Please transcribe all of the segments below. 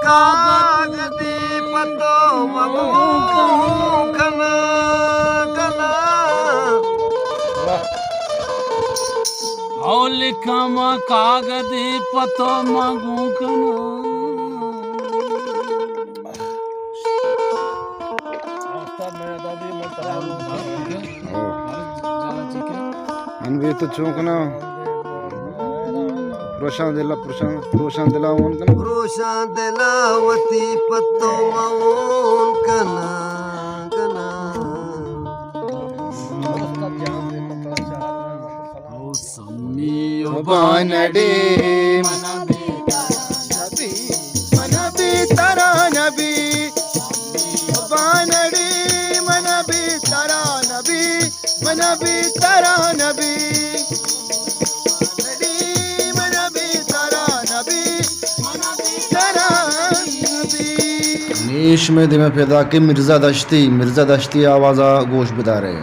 کاگدی پتو مگو کنا کنا۔ او لکھاں ما کاگدی پتو مگو کنا۔ من بھی تو چون کنا۔ پروشان دلا، پروشان، پروشان دلا اون کنا۔ پروشان دلا وتی پتو ما اون کنا، کنا۔ او سمی او بانڑی، من بی ترا نبی، من بی ترا نبی۔ بانڑی من بی ترا نبی، من بی ترا نبی۔ بانڑی من بی ترا نبی، من بی ترا نبی۔ نیش میں دیمے پیدا کہ مرزا دشتی، مرزا دشتی آوازا گوش بدارے۔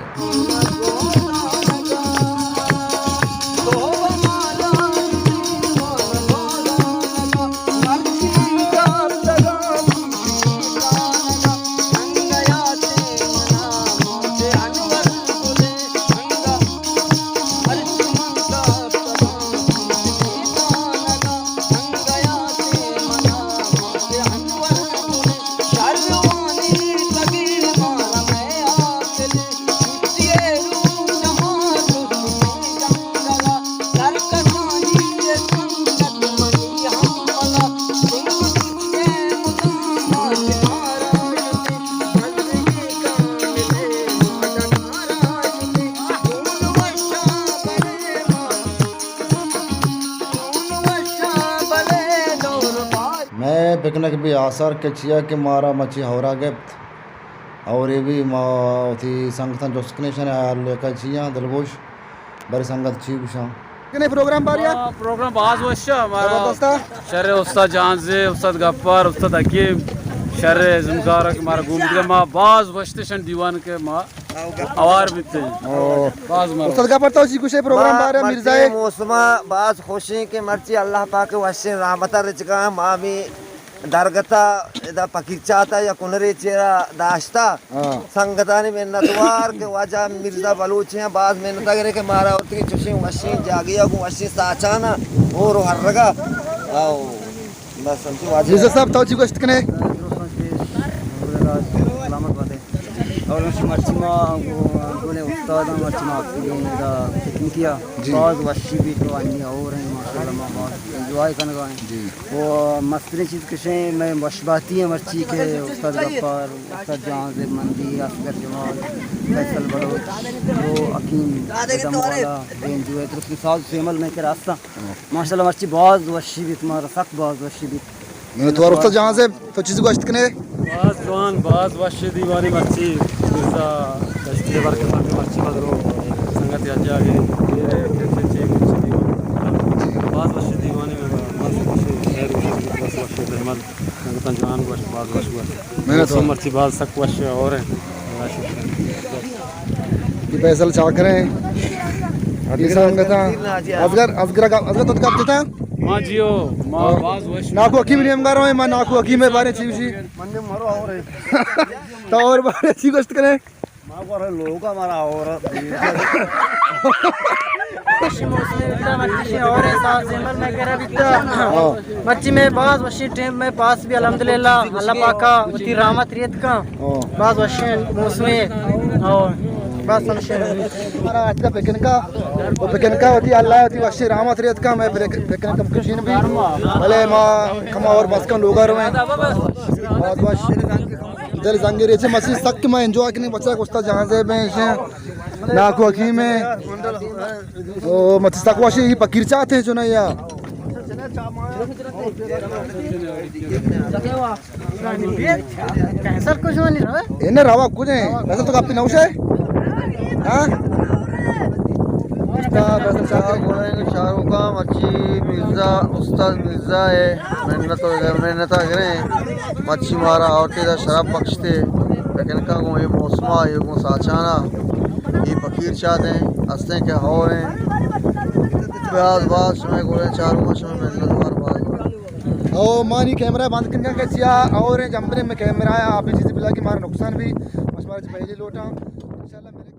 مئے پکنک بھی آسر کہ چیا کہ مارا مچی ہورا گپت۔ اور اے بھی ما وتی سنگتاں جست کنیں، شن حال لیکہ چیاں دلگوش، بری سنگت چی گوشاں۔ کنے پروگرام باریا؟ آ، پروگرام باز وش اے مارا۔ زبردست اے۔ شر استاد جہانزیب، استاد گپار، استاد حکیم، شر ازمکار کہ مارا گون بوتگا، ما باز وش تے شن دیوان کہ ما اوار بیتے۔ او۔ باز مارا۔ استاد گپار تو چی گوشے پروگرام ما بارے مرچی مرزا اے؟ موسما باز خوشیں کہ مرچی اللہ پاک وشیں رحمت رچگا، ما بھی درگتا ادا پکیر چاتا یا کنرے چیرا داشتا۔ ہاں۔ سنگتانی منتوار کہ واجہ مرزا بلوچ ہیں، باز منت گرے کہ مارا اور تکی چوشیں وشیں جاگیا گو وشیں ساچانا اور ہرگا۔ او، بس ہمچی واجہ۔ مرزا صاحب، تو چی گوشت کنے؟ سلامت باتے۔ اور مرچی ما گو-، گونے استاد مرچی ما ادا پکنکیا۔ جی۔ باز وشی بیت و انی اور ہیں، ماشاءاللہ ما باز انجوائے کنگا ہیں۔ جی۔ و مستریں چیز کشیں، میں وشباتی ہیں مرچی کہ استاد گپار، استاد جہانزیب مندی، اصغر جمال، فیصل بلوچ، و حکیم ادم والا، بینجو ہے، درست ساز سیمل میں کہ راستہ۔ ماشاءاللہ مرچی باز وشی بیت، مارا سک باز وشی بیت۔ منتوار استاد جہانزیب، تو چیز گوشت کنے؟ باز جوان، باز وش دیوانے مرچی۔ مرزا دشتی برکت مرچی مدرو سنگت یا جاگے۔ باز وش دیوانے میں باز وش شعر، باز وش محمد سنگتاں جوان گوشت، باز وش گوشت۔ محنت۔ مرچی باز سک وش اور ہیں۔ یہ فیصل چاکر ہیں۔ یہ سنگتاں۔ اصغر، اصغر کا، اصغر تو کب دیتا؟ ما جیو، ما باز وش۔ ناکو حکیم نیمگا روئے، ما ناکو حکیم بارے چی گوشی۔ تو اور بارے چی گوشت کنے؟ ما گورے لوگ ہمارا اور۔ وشی موسم بیتا، مرچی اور احساس زمل میں کرا بیتا۔ ہاں۔ مرچی میں باز وشی ٹیم میں پاس بھی الحمدللہ، اللہ پاکا وتی رحمت ریت کا۔ ہاں۔ باز وشیں موسمے۔ او، باز سمشے۔ ہمارا اچھا پکنکا، وہ پکنکا وتی اللہ وتی وشی رحمت ریت کا، میں پکنک کم کشین بھی۔ بلے ما کما اور بس کن لوگا رویں۔ باز وش۔ دل زنگی ریچے مچی سک ما انجوائے کنیں، بچا گوشتا جہانزیب ہیں، ناکو حکیم ہیں۔ او مچی سک وشی پکیر چاتے ہیں چنا یا۔ کینسل کچھ نہیں رہا۔ انہیں روا کچھ نہیں۔ ویسے تو کافی نوش ہے۔ ہاں؟ استاد فیصل چاکر۔ گڑا چاروکاں مرچی مرزا، استاد مرزا ہے۔ منت، منت گریں۔ مرچی مارا آورتے دا شراب بخشتے۔ پکنکا گوں اے موسما، اے گوں ساچانا۔ اے پکیر چاتے ہیں۔ ہستیں کہ ہور ہیں۔ باز باز شمے گڑا چاروکاں شمے منتوار باز باز۔ او مانی کیمرہ بند کنگا کہ چیا اور جمبرے میں کیمرہ ہے، آپ چیز بلا کہ مارا نقصان بھی، بس مارا پہلے لوٹا۔ انشاءاللہ میرے